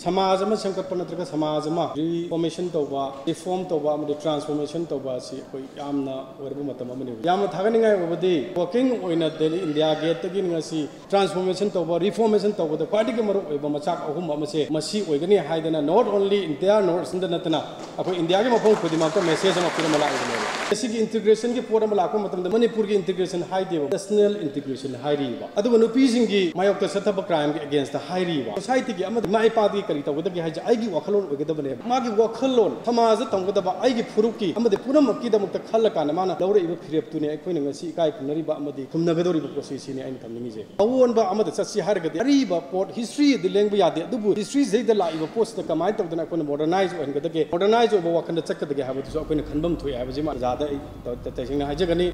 ꯁꯃꯥꯖ ꯑꯃ ꯁꯦꯝꯒꯠꯄ ꯅꯠꯇ꯭ꯔꯒ ꯁꯃꯥꯖ ꯑꯃ reformation ꯇꯧꯕ, reform ꯇꯧꯕ ꯑꯃꯗꯤ transformation ꯇꯧꯕ ꯑꯁꯤ ꯑꯩꯈꯣꯏ ꯌꯥꯝꯅ ꯑꯣꯏꯔꯕ ꯃꯇꯝ ꯑꯃꯅꯤ꯫ ꯌꯥꯝꯅ ꯊꯥꯒꯠꯅꯤꯡꯉꯥꯏ ꯑꯣꯏꯕꯗꯤ, working ꯑꯣꯏꯅ ꯗꯦꯜꯂꯤ ꯏꯟꯗꯤꯌꯥ ꯒꯦꯠꯇꯒꯤ ꯉꯁꯤ transformation ꯇꯧꯕ, reformation ꯇꯧꯕꯗ ꯈ꯭ꯋꯥꯏꯗꯒꯤ ꯃꯔꯨꯑꯣꯏꯕ ꯃꯆꯥꯛ ꯑꯍꯨꯝ ꯑꯃꯁꯦ ꯃꯁꯤ ꯑꯣꯏꯒꯅꯤ ꯍꯥꯏꯗꯅ not only entire North East ꯗ ꯅꯠꯇꯅ ꯑꯩꯈꯣꯏ ꯏꯟꯗꯤꯌꯥꯒꯤ ꯃꯐꯝ ꯈꯨꯗꯤꯡꯃꯛꯇ message ꯑꯃ ꯄꯤꯔꯝꯕ ꯂꯥꯛꯏꯕꯅꯦꯕ꯫ ꯃꯁꯤꯒꯤ integration ꯒꯤ ꯄꯣꯠ ꯑꯃ ꯂꯥꯛꯄ ꯃꯇꯝꯗ ꯃꯅꯤꯄꯨꯔꯒꯤ integration ꯍꯥꯏꯗꯦꯕ, national integration ꯍꯥꯏꯔꯤꯕ꯫ ꯑꯗꯨꯒ ꯅꯨꯄꯤꯁꯤꯡꯒꯤ ꯃꯥꯌꯣꯛꯇ ꯆꯠꯊꯕ crime ꯒꯤ against ꯍꯥꯏꯔꯤꯕ꯫ Society ꯒꯤ ꯑꯃꯗꯤ ꯏꯃꯥ ꯏꯄꯥꯗꯒꯤ ꯀꯔꯤ ꯇꯧꯒꯗꯒꯦ ꯍꯥꯏꯁꯦ ꯑꯩꯒꯤ ꯋꯥꯈꯜꯂꯣꯟ ꯑꯣꯏꯒꯗꯕꯅꯦꯕ꯫ ꯃꯥꯒꯤ ꯋꯥꯈꯜꯂꯣꯟ ꯁꯃꯥꯖꯗ ꯇꯝꯒꯗꯕ ꯑꯩꯒꯤ ꯐꯨꯔꯨꯞꯀꯤ ꯑꯃꯗꯤ ꯄꯨꯝꯅꯃꯛꯀꯤꯗꯃꯛꯇ ꯈꯜꯂ ꯀꯥꯟꯗ ꯃꯥꯅ ꯂꯧꯔꯛꯏꯕ ꯐꯤꯔꯦꯞꯇꯨꯅꯤ ꯑꯩꯈꯣꯏꯅ ꯉꯁꯤ ꯏꯀꯥꯏ ꯈꯨꯝꯅꯔꯤꯕ ꯑꯃꯗꯤ ꯈꯨꯝꯅꯒꯗꯧꯔꯤꯕ ꯄꯣꯠꯁꯤ ꯁꯤꯅꯤ ꯑꯩꯅ ꯊꯝꯅꯤꯡꯉꯤꯁꯦ꯫ ꯑꯑꯣꯟꯕ ꯑꯃꯗ ꯆꯠꯁꯤ ꯍꯥꯏꯔꯒꯗꯤ ꯑꯔꯤꯕ ꯄꯣꯠ history ꯗꯤ ꯂꯦꯡꯕ ꯌꯥꯗꯦ, ꯑꯗꯨꯕꯨ history ꯁꯤꯗꯩꯗ ꯂꯥꯛꯏꯕ ꯄꯣꯠꯁꯤꯗ ꯀꯃꯥꯏꯅ ꯇꯧꯗꯅ ꯑꯩꯈꯣꯏꯅ modernize ꯑꯣꯏꯍꯟꯒꯗꯒꯦ, modernize ꯑꯣꯏꯕ ꯋꯥꯈꯜꯗ ꯆꯠꯀꯗꯒꯦ ꯍꯥꯏꯕꯗꯨꯁꯨ ꯑꯩꯈꯣꯏꯅ ꯈꯟꯐꯝ ꯊꯣꯛꯑꯦ ꯍꯥꯏꯕꯁꯤꯃ ꯑꯣꯖꯥꯗ ꯑꯩ ꯇ-, ꯇ-, ꯇꯁꯦꯡꯅ ꯍꯥꯏꯖꯒꯅꯤ꯫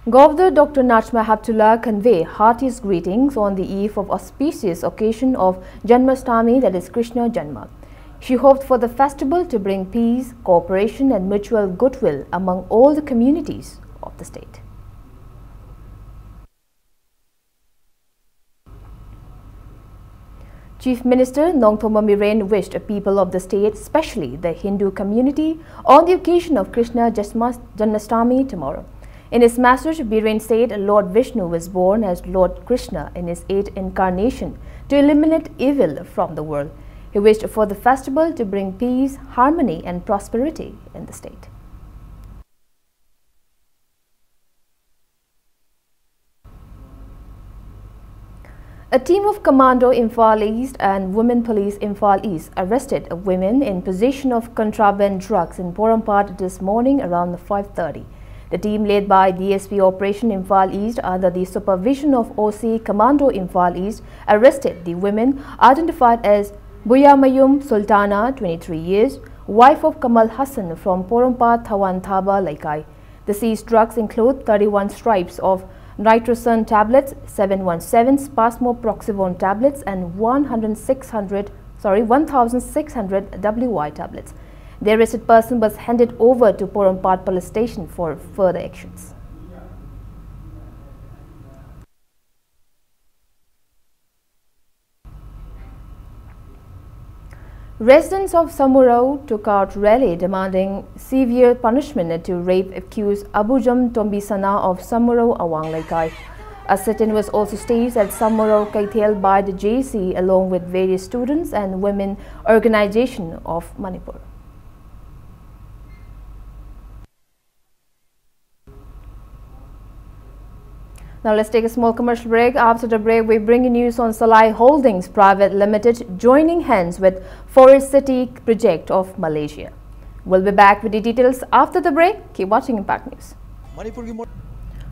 Governor Doctor Najma Heptulla convey heartiest greetings on the eve of auspicious occasion of Janmashtami, that is Krishna Janma. She hoped for the festival to bring peace, cooperation and mutual goodwill among all the communities of the state. Chief Minister Nongthombam Biren wished people of the state, especially the Hindu community, on the occasion of Krishna Jasmas-, Janmashtami tomorrow. In his message, Biren said Lord Vishnu was born as Lord Krishna in his eighth incarnation to eliminate evil from the world. He wished for the festival to bring peace, harmony and prosperity in the state. A team of Commando Imphal East and Women Police Imphal East arrested a woman in possession of contraband drugs in Porompat this morning around five thirty. The team led by D S P Operation Imphal East under the supervision of O C Commando Imphal East arrested the woman identified as Buyamayum Sultana, twenty-three years, wife of Kamal Hassan from Porompat Thawan Thaba Laikai. The seized drugs include thirty-one strips of nitrazine tablets, seven one seven spasmoproxivone tablets, and one hundred six hundred, sorry, one thousand six hundred W Y tablets. The arrested person was handed over to Porompat Police Station for further actions. Residents of Samurao took out rally demanding severe punishment to rape accused Abujam Tombisana of Samurao Awang Leikai. A sit-in was also staged at Samurao Keithel by the J C along with various students and women organization of Manipur. Now let's take a small commercial break. After the break, we bring you news on Salai Holdings Private Limited joining hands with Forest City project of Malaysia. We'll be back with the details after the break. Keep watching Impact News. Manipur ki mo-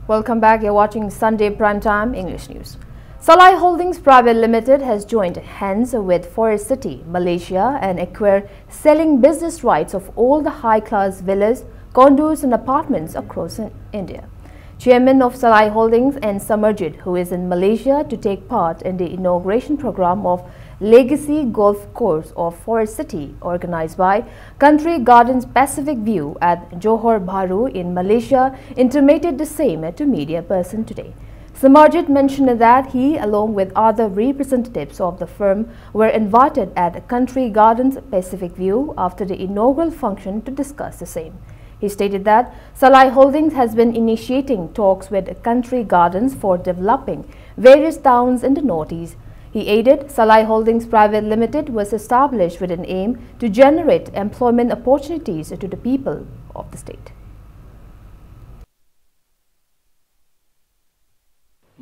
Welcome back. You're watching Sunday Prime Time English News. Salai Holdings Private Limited has joined hands with Forest City, Malaysia, and acquire selling business rights of all the high-class villas, condos, and apartments across in India. Chairman of Salai Holdings, N Samarjit, who is in Malaysia to take part in the inauguration program of Legacy Golf Course of Forest City, organized by Country Gardens Pacific View at Johor Bahru in Malaysia, intimated the same to media person today. Samarjit mentioned that he, along with other representatives of the firm, were invited at Country Gardens Pacific View after the inaugural function to discuss the same. He stated that Salai Holdings has been initiating talks with Country Gardens for developing various towns in the Northeast. He added, Salai Holdings Private Limited was established with an aim to generate employment opportunities to the people of the state.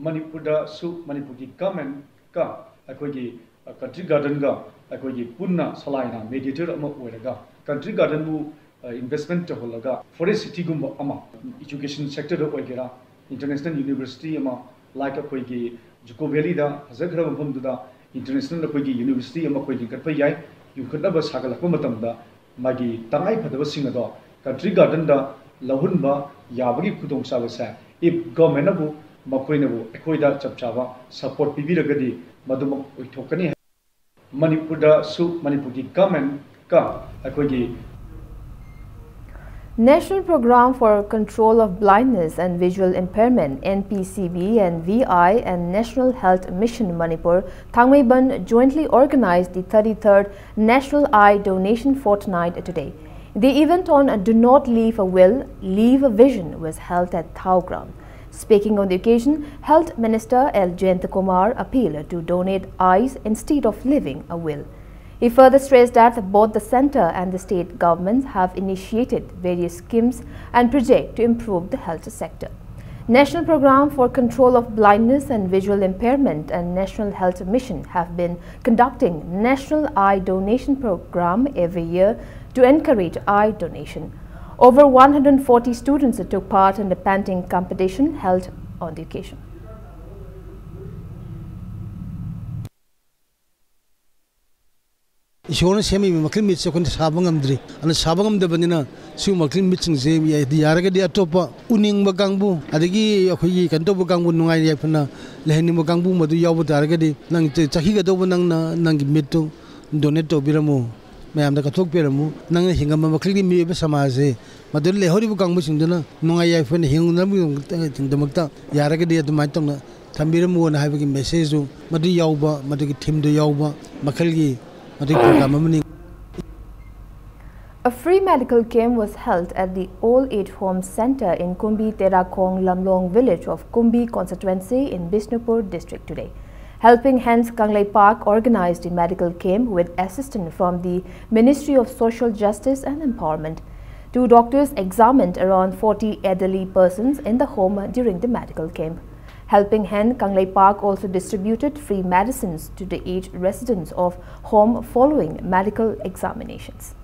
ꯃꯅꯤꯄꯨꯔꯗꯁꯨ ꯃꯅꯤꯄꯨꯔꯒꯤ ꯒꯚꯔꯟꯃꯦꯟꯠꯀ ꯑꯩꯈꯣꯏꯒꯤ, ꯑ, ꯀꯟꯇ꯭ꯔꯤ ꯒꯥꯔꯗꯦꯟꯒ ꯑꯩꯈꯣꯏꯒꯤ ꯄꯨꯟꯅ ꯁꯂꯥꯏꯅ ꯃꯦꯗꯤꯌꯦꯇꯔ ꯑꯃ ꯑꯣꯏꯔꯒ ꯀꯟꯇ꯭ꯔꯤ ꯒꯥꯔꯗꯦꯟꯕꯨ, ꯑ, ꯏꯟꯚꯦꯁ꯭ꯠꯃꯦꯟꯠ ꯇꯧꯍꯜꯂꯒ ꯐꯣꯔꯦꯁ꯭ꯠ ꯁꯤꯇꯤꯒꯨꯝꯕ ꯑꯃ, ꯏꯖꯨꯀꯦꯁꯟ ꯁꯦꯛꯇꯔꯗ ꯑꯣꯏꯒꯦꯔꯥ, ꯏꯟꯇꯔꯅꯦꯁꯅꯦꯜ ꯌꯨꯅꯤꯚꯔꯁꯤꯇꯤ ꯑꯃ, ꯂꯥꯏꯛ ꯑꯩꯈꯣꯏꯒꯤ ꯖꯨꯀꯣ ꯚꯦꯂꯤꯗ ꯐꯖꯈ꯭ꯔꯕ ꯃꯐꯝꯗꯨꯗ ꯏꯟꯇꯔꯅꯦꯁꯅꯦꯜ ꯑꯩꯈꯣꯏꯒꯤ ꯌꯨꯅꯤꯚꯔꯁꯤꯇꯤ ꯑꯃ ꯑꯩꯈꯣꯏ ꯂꯤꯡꯈꯠꯄ ꯌꯥꯏ꯫ ꯂꯤꯡꯈꯠꯅꯕ ꯁꯥꯒꯠꯂꯛꯄ ꯃꯇꯝꯗ ꯃꯥꯒꯤ ꯇꯉꯥꯏꯐꯗꯕꯁꯤꯡ ꯑꯗꯣ ꯀꯟꯇ꯭ꯔꯤ ꯒꯥꯔꯗꯦꯟꯗ ꯂꯧꯍꯟꯕ, ꯌꯥꯕꯒꯤ ꯈꯨꯗꯣꯡꯆꯥꯕꯁꯦ, if government ꯅꯕꯨ ꯃꯈꯣꯏꯅꯕꯨ ꯑꯩꯈꯣꯏꯗ ꯆꯞ ꯆꯥꯕ support ꯄꯤꯕꯤꯔꯒꯗꯤ, ꯃꯗꯨꯃꯛ ꯑꯣꯏꯊꯣꯛꯀꯅꯤ꯫ ꯃꯅꯤꯄꯨꯔꯗꯁꯨ ꯃꯅꯤꯄꯨꯔꯒꯤ government ꯀ ꯑꯩꯈꯣꯏꯒꯤ National Programme for Control of Blindness and Visual Impairment, N P C B, and V I and National Health Mission Manipur, Thangmeiban, jointly organized the thirty-third National Eye Donation Fortnight today. The event on Do Not Leave a Will, Leave a Vision was held at Thao Ground. Speaking on the occasion, Health Minister L Jayanta Kumar appealed to donate eyes instead of leaving a will. He further stressed that both the centre and the state governments have initiated various schemes and projects to improve the health sector. National Programme for Control of Blindness and Visual Impairment and National Health Mission have been conducting National Eye Donation Programme every year to encourage eye donation. Over one hundred forty students took part in the painting competition held on the occasion. ꯏꯁꯣꯔꯅ ꯁꯦꯝꯃꯤꯕ ꯃꯈꯜ ꯃꯤꯠꯁꯦ ꯑꯩꯈꯣꯏꯅ ꯁꯥꯕ ꯉꯝꯗ꯭ꯔꯤ꯫ ꯑꯗꯨꯅ ꯁꯥꯕ ꯉꯝꯗꯕꯅꯤꯅ ꯁꯤꯒꯨꯝꯕ ꯃꯈꯜ ꯃꯤꯠꯁꯤꯡꯁꯦ ꯌꯥꯔꯒꯗꯤ ꯑꯇꯣꯞꯄ ꯎꯅꯤꯡꯕ ꯀꯥꯡꯕꯨ, ꯑꯗꯒꯤ ꯑꯩꯈꯣꯏꯒꯤ ꯀꯩꯅꯣ ꯇꯧꯕ ꯀꯥꯡꯕꯨ, ꯅꯨꯡꯉꯥꯏ ꯌꯥꯏꯐꯅ ꯂꯩꯍꯟꯅꯤꯡꯕ ꯀꯥꯡꯕꯨ ꯃꯗꯨ ꯌꯥꯎꯕ ꯇꯥꯔꯒꯗꯤ, ꯅꯪ ꯆ- ꯆꯠꯈꯤꯒꯗꯧꯕ ꯅꯪꯅ ꯅꯪꯒꯤ ꯃꯤꯠꯇꯨ donate ꯇꯧꯕꯤꯔꯝꯃꯨ, ꯃꯌꯥꯝꯗ ꯀꯠꯊꯣꯛꯄꯤꯔꯝꯃꯨ꯫ ꯅꯪꯅ ꯍꯤꯡꯉꯝꯕ ꯃꯈꯜꯒꯤ ꯃꯤꯑꯣꯏꯕ ꯁꯃꯥꯖꯁꯦ, ꯃꯗꯨꯗ ꯂꯩꯍꯧꯔꯤꯕ ꯀꯥꯡꯕꯨꯁꯤꯡꯗꯨꯅ ꯅꯨꯡꯉꯥꯏ ꯌꯥꯏꯐꯅ ꯍꯤꯡꯅꯕꯒꯤꯗꯃꯛꯇ ꯌꯥꯔꯒꯗꯤ ꯑꯗꯨꯃꯥꯏꯅ ꯇꯧꯅ ꯊꯝꯕꯤꯔꯝꯃꯨꯅ ꯍꯥꯏꯕꯒꯤ message ꯇꯨ ꯃꯗꯨ ꯌꯥꯎꯕ, ꯃꯗꯨꯒꯤ theme ꯗꯨ ꯌꯥꯎꯕ ꯃꯈꯜꯒꯤ ꯃꯗꯨꯒꯤ program ꯑꯃꯅꯤ꯫ A free medical camp was held at the Old Age Home Centre in Kumbi Terakhong Lamlong village of Kumbi constituency in Bishnupur district today. Helping Hands Kanglei Park organized the medical camp with assistance from the Ministry of Social Justice and Empowerment. Two doctors examined around forty elderly persons in the home during the medical camp. Helping Hand Kanglei Park also distributed free medicines to the aged residents of home following medical examinations.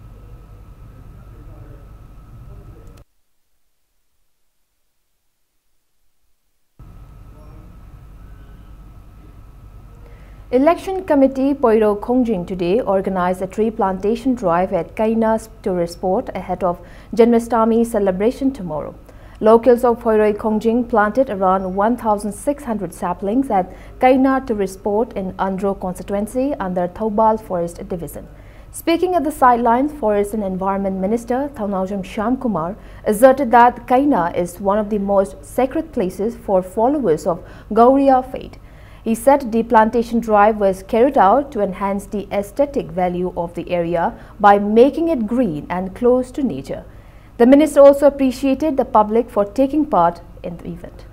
Election Committee Poiro Khongjing today organized a tree plantation drive at Kaina tourist spot ahead of Janmashtami celebration tomorrow. Locals of Hoiroi Khongjing planted around one thousand six hundred saplings at Kaina Tourist Spot in Andro constituency under Thoubal Forest Division. Speaking at the sidelines, Forest and Environment Minister Thounaojam Shyamkumar asserted that Kaina is one of the most sacred places for followers of Gauriya faith. He said the plantation drive was carried out to enhance the aesthetic value of the area by making it green and close to nature. The minister also appreciated the public for taking part in the event.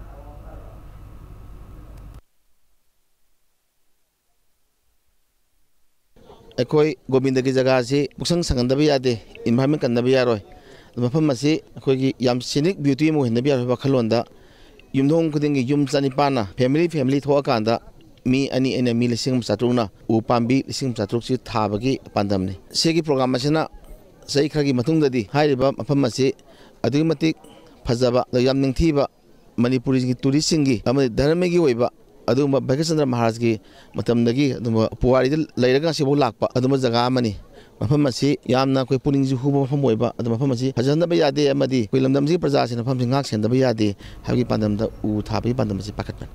ꯑꯩꯈꯣꯏ ꯒꯣꯕꯤꯟꯗꯒꯤ ꯖꯒꯥꯁꯤ ꯄꯨꯛꯁꯪ ꯁꯪꯍꯟꯗꯕ ꯌꯥꯗꯦ, ꯏꯟꯚꯥꯏꯔꯟꯃꯦꯟ ꯀꯟꯗꯕ ꯌꯥꯔꯣꯏ꯫ ꯃꯐꯝ ꯑꯁꯤ ꯑꯩꯈꯣꯏꯒꯤ ꯌꯥꯝ ꯁꯤꯅꯤꯛ ꯕ꯭ꯌꯨꯇꯤ ꯑꯃ ꯑꯣꯏꯍꯟꯗꯕ ꯌꯥꯔꯣꯏ ꯋꯥꯈꯜꯂꯣꯟꯗ ꯌꯨꯝꯊꯣꯡ ꯈꯨꯗꯤꯡꯒꯤ ꯌꯨꯝ ꯆꯅꯤꯄꯥꯟꯅ, ꯐꯦꯃꯤꯂꯤ ꯐꯦꯃꯤꯂꯤ ꯊꯣꯛꯑꯀꯥꯟꯗ ꯃꯤ ꯑꯅꯤ ꯑꯩꯅ ꯃꯤ ꯂꯤꯁꯤꯡ ꯑꯃ ꯆꯥꯇ꯭ꯔꯨꯛꯅ ꯎ ꯄꯥꯝꯕꯤ ꯂꯤꯁꯤꯡ ꯑꯃ ꯆꯥꯇ꯭ꯔꯨꯛꯁꯤ ꯊꯥꯕꯒꯤ ꯄꯥꯟꯗꯝꯅꯤ꯫ ꯁꯤꯒꯤ ꯄ꯭ꯔꯣꯒ꯭ꯔꯥꯝ ꯑꯁꯤꯅ ꯆꯍꯤ ꯈꯔꯒꯤ ꯃꯇꯨꯡꯗꯗꯤ ꯍꯥꯏꯔꯤꯕ ꯃꯐꯝ ꯑꯁꯤ ꯑꯗꯨꯛꯀꯤ ꯃꯇꯤꯛ ꯐꯖꯕ, ꯌꯥꯝ ꯅꯤꯡꯊꯤꯕ, ꯃꯅꯤꯄꯨꯔꯤꯒꯤ ꯇꯨꯔꯤꯁꯁꯤꯡꯒꯤ ꯑꯃꯗꯤ ꯙꯔꯃꯒꯤ ꯑꯣꯏꯕ ꯑꯗꯨꯒꯨꯝꯕ ꯚꯥꯒ꯭ꯌꯆꯟꯗ꯭ꯔ ꯃꯍꯥꯔꯥꯖꯀꯤ ꯃꯇꯝꯗꯒꯤ ꯑꯗꯨꯝꯕ ꯄꯨꯋꯥꯔꯤꯗ ꯂꯩꯔꯒ ꯉꯁꯤꯐꯥꯎ ꯂꯥꯛꯄ ꯑꯗꯨꯝꯕ ꯖꯒꯥ ꯑꯃꯅꯤ꯫ ꯃꯐꯝ ꯑꯁꯤ ꯌꯥꯝꯅ ꯑꯩꯈꯣꯏ ꯄꯨꯛꯅꯤꯡꯁꯨ ꯍꯨꯕ ꯃꯐꯝ ꯑꯣꯏꯕ, ꯑꯗꯨ ꯃꯐꯝ ꯑꯁꯤ ꯐꯖꯍꯟꯗꯕ ꯌꯥꯗꯦ ꯑꯃꯗꯤ ꯑꯩꯈꯣꯏ ꯂꯝꯗꯝꯁꯤꯒꯤ ꯄ꯭ꯔꯖꯥꯁꯤꯡꯅ ꯃꯐꯝꯁꯤ ꯉꯥꯛ ꯁꯦꯟꯗꯕ ꯌꯥꯗꯦ ꯍꯥꯏꯕꯒꯤ ꯄꯥꯟꯗꯝꯗ ꯎ ꯊꯥꯕꯒꯤ ꯄꯥꯟꯗꯝ ꯑꯁꯤ ꯄꯥꯏꯈꯠꯄꯅꯤ꯫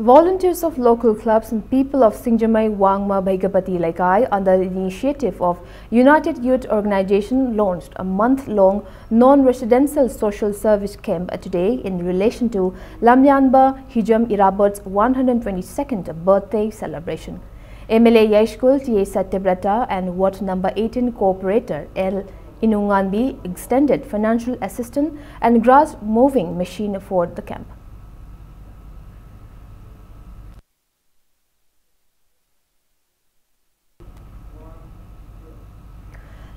Volunteers of local clubs and people of Singjamei Wangma Bhaigapati Leikai, under the initiative of United Youth Organization, launched a month-long non-residential social service camp today in relation to Lamyanba Hijam Irabot's one hundred twenty-second birthday celebration. M L A Yaishkul T A Satyabrata and Ward number eighteen Corporator L Inunganbi extended financial assistance and grass mowing machine for the camp.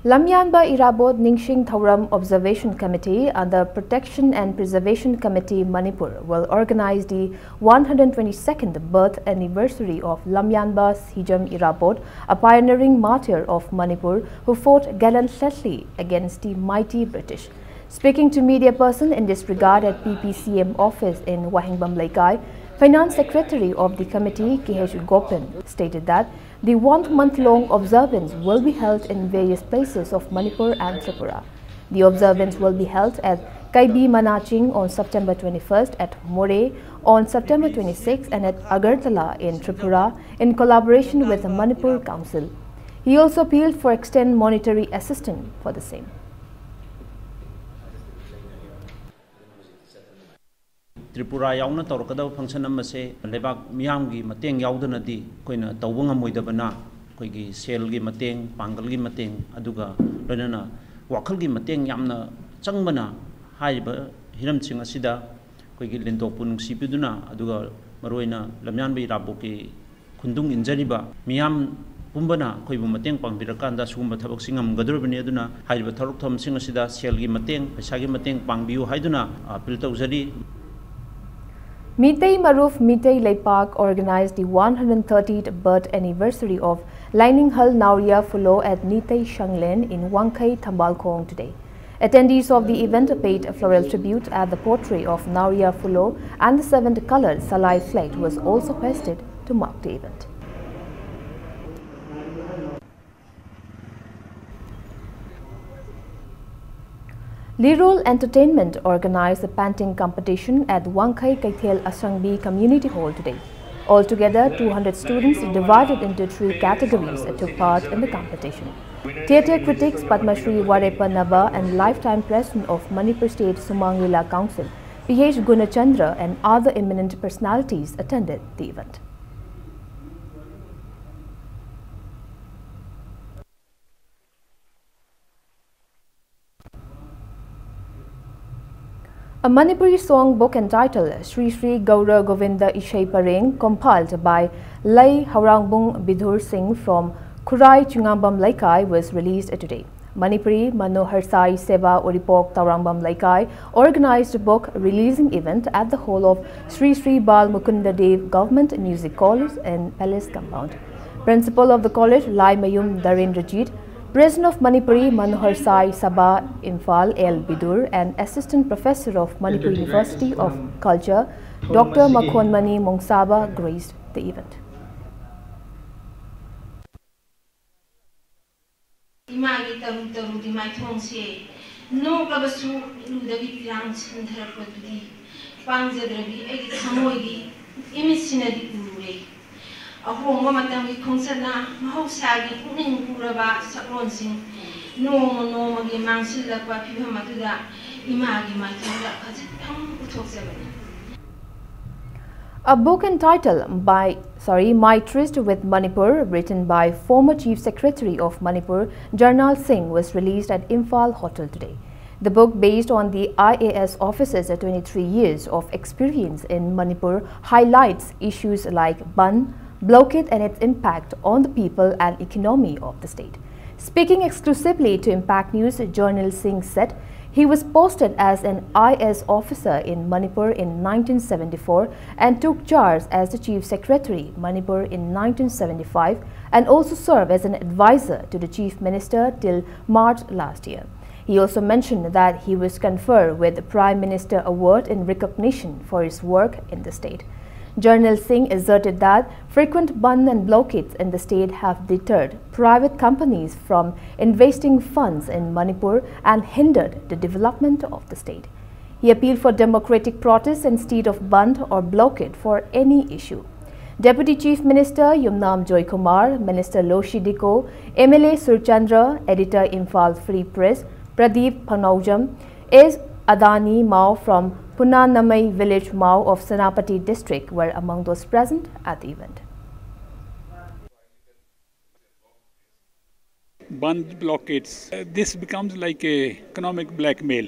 Lamyanba Irabot Ningshing Thouram Observation Committee under Protection and Preservation Committee Manipur will organize the one hundred twenty-second birth anniversary of Lamyanba Hijam Irabot, a pioneering martyr of Manipur who fought gallantly against the mighty British. Speaking to media person in this regard at P P C M office in Wahengbam Leikai, Finance Secretary of the committee, K H Gopen, stated that the one month-long observance will be held in various places of Manipur and Tripura. The observance will be held at Kaibi Manaching on September twenty-first, at Moreh on September twenty-sixth, and at Agartala in Tripura in collaboration with the Manipur Council. He also appealed for extend monetary assistance for the same. Tripura ꯌꯥꯎꯅ ꯇꯧꯔꯛꯀꯗꯕ function ꯑꯃꯁꯦ ꯂꯩꯕꯥꯛ ꯃꯤꯌꯥꯝꯒꯤ ꯃꯇꯦꯡ ꯌꯥꯎꯗꯅꯗꯤ ꯑꯩꯈꯣꯏꯅ ꯇꯧꯕ ꯉꯝꯃꯣꯏꯗꯕꯅ, ꯑꯩꯈꯣꯏꯒꯤ ꯁꯦꯜꯒꯤ ꯃꯇꯦꯡ, ꯄꯥꯡꯒꯜꯒꯤ ꯃꯇꯦꯡ, ꯑꯗꯨꯒ ꯂꯣꯏꯅꯅ ꯋꯥꯈꯜꯒꯤ ꯃꯇꯦꯡ ꯌꯥꯝꯅ ꯆꯪꯕꯅ, ꯍꯥꯏꯔꯤꯕ ꯍꯤꯔꯝꯁꯤꯡ ꯑꯁꯤꯗ ꯑꯩꯈꯣꯏꯒꯤ ꯂꯦꯟꯊꯣꯛꯄꯨ ꯅꯨꯡꯁꯤꯕꯤꯗꯨꯅ, ꯑꯗꯨꯒ ꯃꯔꯨꯑꯣꯏꯅ ꯂꯝꯌꯥꯟꯕ ꯏꯔꯥꯕꯣꯠꯀꯤ ꯈꯨꯟꯗꯨꯡ ꯏꯟꯖꯔꯤꯕ ꯃꯤꯌꯥꯝ ꯄꯨꯝꯕꯅ ꯑꯩꯈꯣꯏꯕꯨ ꯃꯇꯦꯡ ꯄꯥꯡꯕꯤꯔꯀꯥꯟꯗ ꯁꯤꯒꯨꯝꯕ ꯊꯕꯛꯁꯤ ꯉꯝꯒꯗꯧꯔꯤꯕꯅꯤ꯫ ꯑꯗꯨꯅ ꯍꯥꯏꯔꯤꯕ ꯊꯕꯛ ꯊꯧꯔꯝꯁꯤꯡ ꯑꯁꯤꯗ ꯁꯦꯜꯒꯤ ꯃꯇꯦꯡ, ꯄꯩꯁꯥꯒꯤ ꯃꯇꯦꯡ ꯄꯥꯡꯕꯤꯌꯨ ꯍꯥꯏꯗꯨꯅ appeal ꯇꯧꯖꯔꯤ꯫ Meitei Maruv Meitei Leipak organized the one hundred thirtieth birth anniversary of Laininghal Naoriya Phulo at Nitei Shanglen in Wangkhei Thambalkhong today. Attendees of the event paid a floral tribute at the portrait of Naoriya Phulo, and the seven-colored Salai flag was also hoisted to mark the event. Lirol Entertainment organized a painting competition at Wangkhei Keithel Asangbi Community Hall today. Altogether, two hundred students divided into three categories took part in the competition. Theatre critics Padma Shri Warepa Naba and lifetime president of Manipur State Sumang Lila Council, P H Gunachandra, and other eminent personalities attended the event. A Manipuri song book entitled Sri Sri Gaura Govinda Ishei Pareng, compiled by Lai Haurangbung Bidhur Singh from Khurai Chingambam Leikai, was released today. Manipuri Manohar Sai Seva Uripok Taurangbam Leikai organized a book releasing event at the hall of Sri Sri Bal Mukunda Dev Government Music College and Palace Compound. Principal of the college, Laimayum Darendrajit, President of Manipuri Manohar Sai Sabha Imphal L Bidur, and Assistant Professor of Manipur University of Culture, Doctor Makhonmani Mongsaba, graced the event. ꯏꯃꯥꯒꯤ ꯇꯔꯨ ꯇꯔꯨꯒꯤ ꯃꯥꯏꯊꯣꯡꯁꯦ ꯅꯣꯛꯂꯕꯁꯨ ꯃꯤꯠꯂꯨꯗꯒꯤ ꯄꯤꯔꯥꯡ ꯁꯤꯟꯊꯔꯛꯄꯗꯨꯗꯤ ꯄꯥꯡꯖꯗ꯭ꯔꯕꯤ ꯑꯩꯒꯤ ꯊꯃꯣꯏꯒꯤ ꯏꯃꯤꯠꯁꯤꯅꯗꯤ ꯎꯔꯨꯔꯦ꯫ ꯑꯍꯣꯡꯕ ꯃꯇꯝꯒꯤ ꯈꯣꯡꯆꯠꯅ ꯃꯍꯧꯁꯥꯒꯤ ꯄꯨꯛꯅꯤꯡ ꯍꯨꯔꯕ ꯁꯛꯂꯣꯟꯁꯤꯡ ꯅꯣꯡꯃ ꯅꯣꯡꯃꯒꯤ ꯃꯥꯡꯁꯤꯜꯂꯛꯄ ꯐꯤꯕꯝ ꯑꯗꯨꯗ ꯏꯃꯥꯒꯤ ꯃꯥꯏꯊꯣꯡꯗ ꯈꯖꯤꯛꯇꯪ ꯎꯊꯣꯛꯆꯕꯅꯤ꯫ A book entitled by, sorry, My Tryst with Manipur, written by former Chief Secretary of Manipur, Jarnail Singh, was released at Imphal Hotel today. The book, based on the I A S officer's twenty-three years of experience in Manipur, highlights issues like bandh, blockade, and its impact on the people and economy of the state. Speaking exclusively to Impact News, Jarnail Singh said he was posted as an I A S officer in Manipur in nineteen seventy-four and took charge as the Chief Secretary, Manipur, in nineteen seventy-five, and also served as an advisor to the Chief Minister till March last year. He also mentioned that he was conferred with the Prime Minister Award in recognition for his work in the state. Jarnail Singh asserted that frequent bandh and blockades in the state have deterred private companies from investing funds in Manipur and hindered the development of the state. He appealed for democratic protests instead of bandh or blockade for any issue. Deputy Chief Minister Yumnam Joykumar, Minister Loshi Dikko, M L A Surchandra, Editor Imphal Free Press, Pradeep Phangnojam, S Adani Mao from Punanamai village Mao of Senapati district were among those present at the event. Bandh, blockades. Uh, this becomes like a economic blackmail.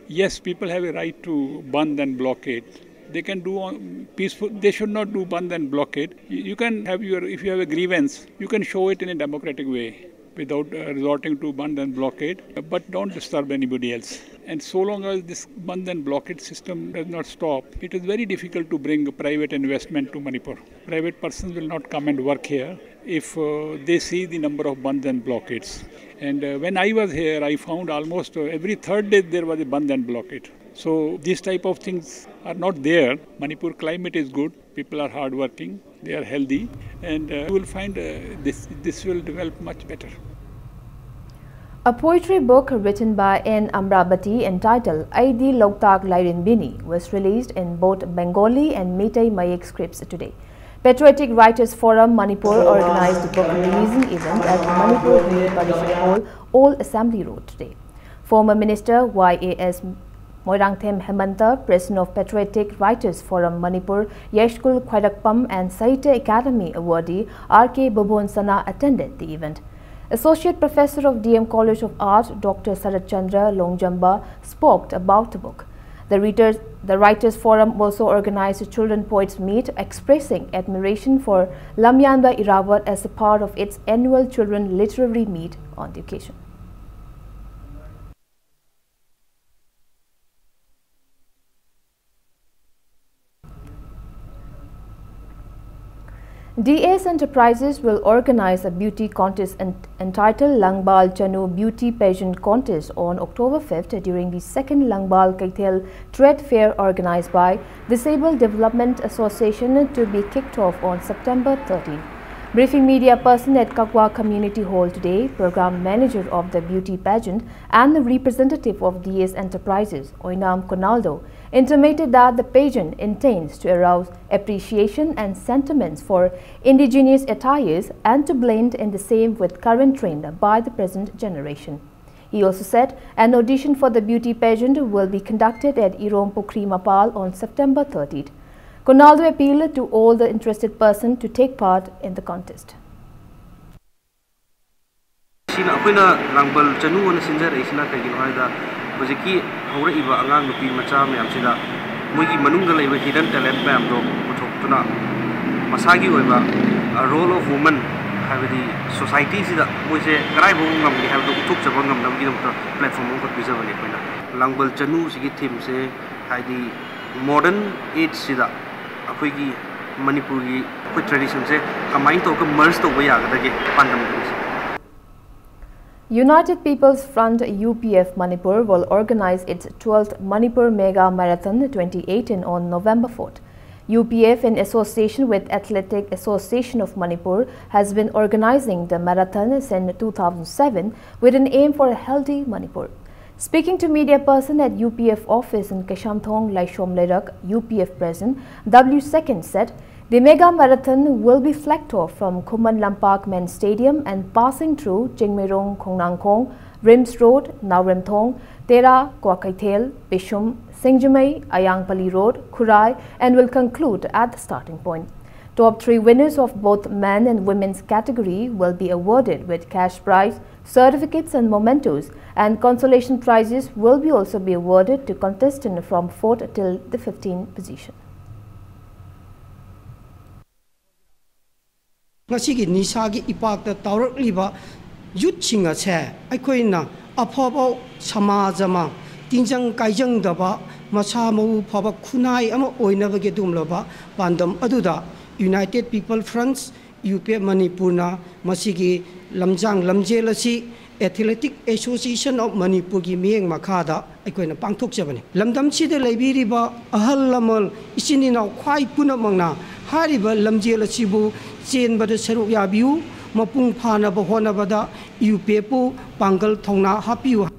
Yes, people have a right to bandh and blockade. They can do on peaceful. They should not do bandh and blockade. You, you can have your, if you have a grievance, you can show it in a democratic way without uh, resorting to bandh and blockade. Uh, but don't disturb anybody else. And so long as this bandh and blockade system does not stop, it is very difficult to bring private investment to Manipur. Private persons will not come and work here if uh, they see the number of bandh and blockades. And uh, when I was here, I found almost uh, every third day there was a bandh and blockade. So these type of things are not there. Manipur climate is good. People are hardworking. They are healthy, and uh, you will find uh, this this will develop much better. A poetry book written by N Amravati entitled ꯑꯩꯗꯤ ꯂꯣꯛꯇꯥꯛ ꯂꯥꯏꯔꯦꯝꯕꯤꯅꯤ was released in both Bengali and Meitei Mayek scripts today. Patriotic Writers Forum Manipur organized the book releasing event at Manipur Hindi Parishad Hall, Old Assembly Road today. Former Minister Y A S Moirangthem Hemanta, President of Patriotic Writers Forum Manipur, Yashkul Khwairakpam and Sahitya Academy awardee R K Bobon Sana attended the event. Associate Professor of D M College of Art, Doctor Sarat Chandra Longjamba, spoke about the book. The Writers, the Writers Forum also organized a Children Poets Meet, expressing admiration for Lamyanba Irawat as a part of its annual Children Literary Meet on the occasion. D S Enterprises will organize a beauty contest en- entitled Langbal Chanu Beauty Pageant Contest on October fifth during the second Langbal Keithel Trade Fair organized by Disabled Development Association to be kicked off on September thirteenth. Briefing media person at Kakwa Community Hall today, program manager of the beauty pageant and the representative of D S Enterprises, Oinam Konaldo, intimated that the pageant intends to arouse appreciation and sentiments for indigenous attires and to blend in the same with current trend by the present generation. He also said an audition for the beauty pageant will be conducted at Irom Pukri Mapal on September thirtieth. Konaldo appealed to all the interested persons to take part in the contest. ꯁꯤꯅ ꯑꯩꯈꯣꯏꯅ ꯂꯥꯡꯕꯜ ꯆꯅꯨ ꯑꯅ ꯁꯤꯟꯖꯔꯛꯏꯁꯤꯅ ꯀꯩꯒꯤꯅꯣ ꯍꯥꯏꯗ, ꯍꯧꯖꯤꯛꯀꯤ ꯍꯧꯔꯛꯏꯕ ꯑꯉꯥꯡ ꯅꯨꯄꯤ ꯃꯆꯥ ꯃꯌꯥꯝꯁꯤꯗ ꯃꯣꯏꯒꯤ ꯃꯅꯨꯡꯗ ꯂꯩꯕ hidden talent ꯃꯌꯥꯝꯗꯣ ꯄꯨꯊꯣꯛꯇꯨꯅ, ꯃꯁꯥꯒꯤ ꯑꯣꯏꯕ role of woman, ꯍꯥꯏꯕꯗꯤ society ꯁꯤꯗ ꯃꯣꯏꯁꯦ ꯀꯗꯥꯏꯐꯥꯎ ꯉꯝꯒꯦ ꯍꯥꯏꯕꯗꯣ ꯎꯠꯊꯣꯛꯆꯕ ꯉꯝꯅꯕꯒꯤꯗꯃꯛꯇ platform ꯑꯃꯈꯛ ꯄꯤꯖꯕꯅꯦ ꯑꯩꯈꯣꯏꯅ꯫ ꯂꯥꯡꯕꯜ ꯆꯅꯨ ꯁꯤꯒꯤ theme ꯁꯦ, ꯍꯥꯏꯗꯤ modern age ꯁꯤꯗ ꯑꯩꯈꯣꯏꯒꯤ ꯃꯅꯤꯄꯨꯔꯒꯤ ꯑꯩꯈꯣꯏ tradition ꯁꯦ ꯀꯃꯥꯏꯅ ꯇꯧꯔꯒ merge ꯇꯧꯕ ꯌꯥꯒꯗꯒꯦ ꯄꯥꯟꯗꯝꯗꯨꯅꯤ꯫ United People's Front U P F Manipur will organize its twelfth Manipur Mega Marathon twenty eighteen on November fourth. U P F, in association with Athletic Association of Manipur, has been organizing the marathon since two thousand seven with an aim for a healthy Manipur. Speaking to media person at U P F office in Keishamthong, Laishom Leirak, U P F President W Second said the mega marathon will be flagged off from Khuman Lampak Men Stadium and passing through Chingmeirong, Khongnangkhong, RIMS Road, Naoremthong, Tera, Kwakeithel, Bishum, Singjamei, Ayangpali Road, Khurai, and will conclude at the starting point. Top three winners of both men and women's category will be awarded with cash prize, certificates and mementos, and consolation prizes will be also be awarded to contestants from fourth till the fifteenth position. ꯉꯁꯤꯒꯤ ꯅꯤꯁꯥꯒꯤ ꯏꯄꯥꯛꯇ ꯇꯥꯎꯔꯛꯂꯤꯕ ꯌꯨꯠꯁꯤꯡ ꯑꯁꯦ ꯑꯩꯈꯣꯏꯅ ꯑꯐꯕ ꯁꯃꯥꯖ ꯑꯃ ꯇꯤꯟꯖꯪ ꯀꯥꯏꯖꯪꯗꯕ ꯃꯁꯥ ꯃꯎ ꯐꯕ ꯈꯨꯟꯅꯥꯏ ꯑꯃ ꯑꯣꯏꯅꯕꯒꯤ ꯑꯗꯨꯒꯨꯝꯂꯕ ꯄꯥꯟꯗꯝ ꯑꯗꯨꯗ United People Front U P F ꯃꯅꯤꯄꯨꯔꯅ ꯃꯁꯤꯒꯤ ꯂꯝꯖꯥꯡ ꯂꯝꯖꯦꯜ ꯑꯁꯤ Athletic Association of ꯃꯅꯤꯄꯨꯔꯒꯤ ꯃꯤꯠꯌꯦꯡ ꯃꯈꯥꯗ ꯑꯩꯈꯣꯏꯅ ꯄꯥꯡꯊꯣꯛꯆꯕꯅꯤ꯫ ꯂꯝꯗꯝꯁꯤꯗ ꯂꯩꯕꯤꯔꯤꯕ ꯑꯍꯜ ꯂꯃꯟ ꯏꯆꯤꯟ ꯏꯅꯥꯎ ꯈ꯭ꯋꯥꯏ ꯄꯨꯝꯅꯃꯛꯅ ꯍꯥꯏꯔꯤꯕ ꯂꯝꯖꯦꯜ ꯑꯁꯤꯕꯨ ꯆꯦꯟꯕꯗ ꯁꯔꯨꯛ ꯌꯥꯕꯤꯌꯨ꯫ ꯃꯄꯨꯡ ꯐꯥꯅꯕ ꯍꯣꯠꯅꯕꯗ ꯌꯨ ꯄꯤ ꯑꯦꯐꯄꯨ ꯄꯥꯡꯒꯜ ꯊꯧꯅꯥ ꯍꯥꯞꯄꯤꯌꯨ꯫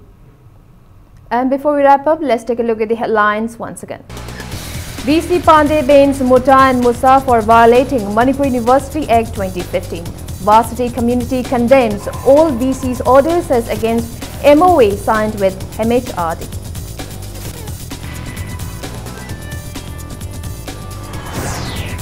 And before we wrap up, let's take a look at the headlines once again. V C Pandey banes Mutta and Musa for violating Manipur University Act twenty fifteen. Varsity community condemns all V C's orders as against M O A signed with M H R D.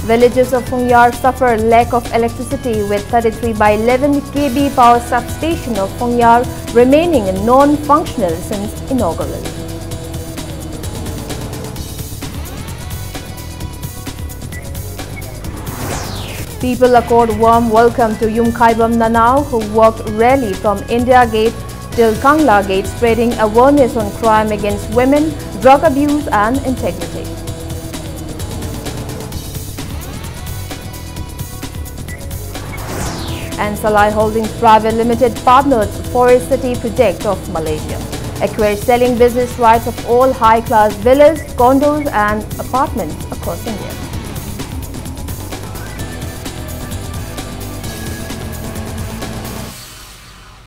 Villages of Phungyar suffer lack of electricity, with thirty-three by eleven K V power substation of Phungyar remaining non-functional since inaugural. People accord warm welcome to Yumkhaibam Nanao, who walked rally from India Gate till Kangla Gate, spreading awareness on crime against women, drug abuse and integrity. And Salai Holdings Private Limited partners Forest City project of Malaysia, acquires selling business rights of all high-class villas, condos and apartments across India.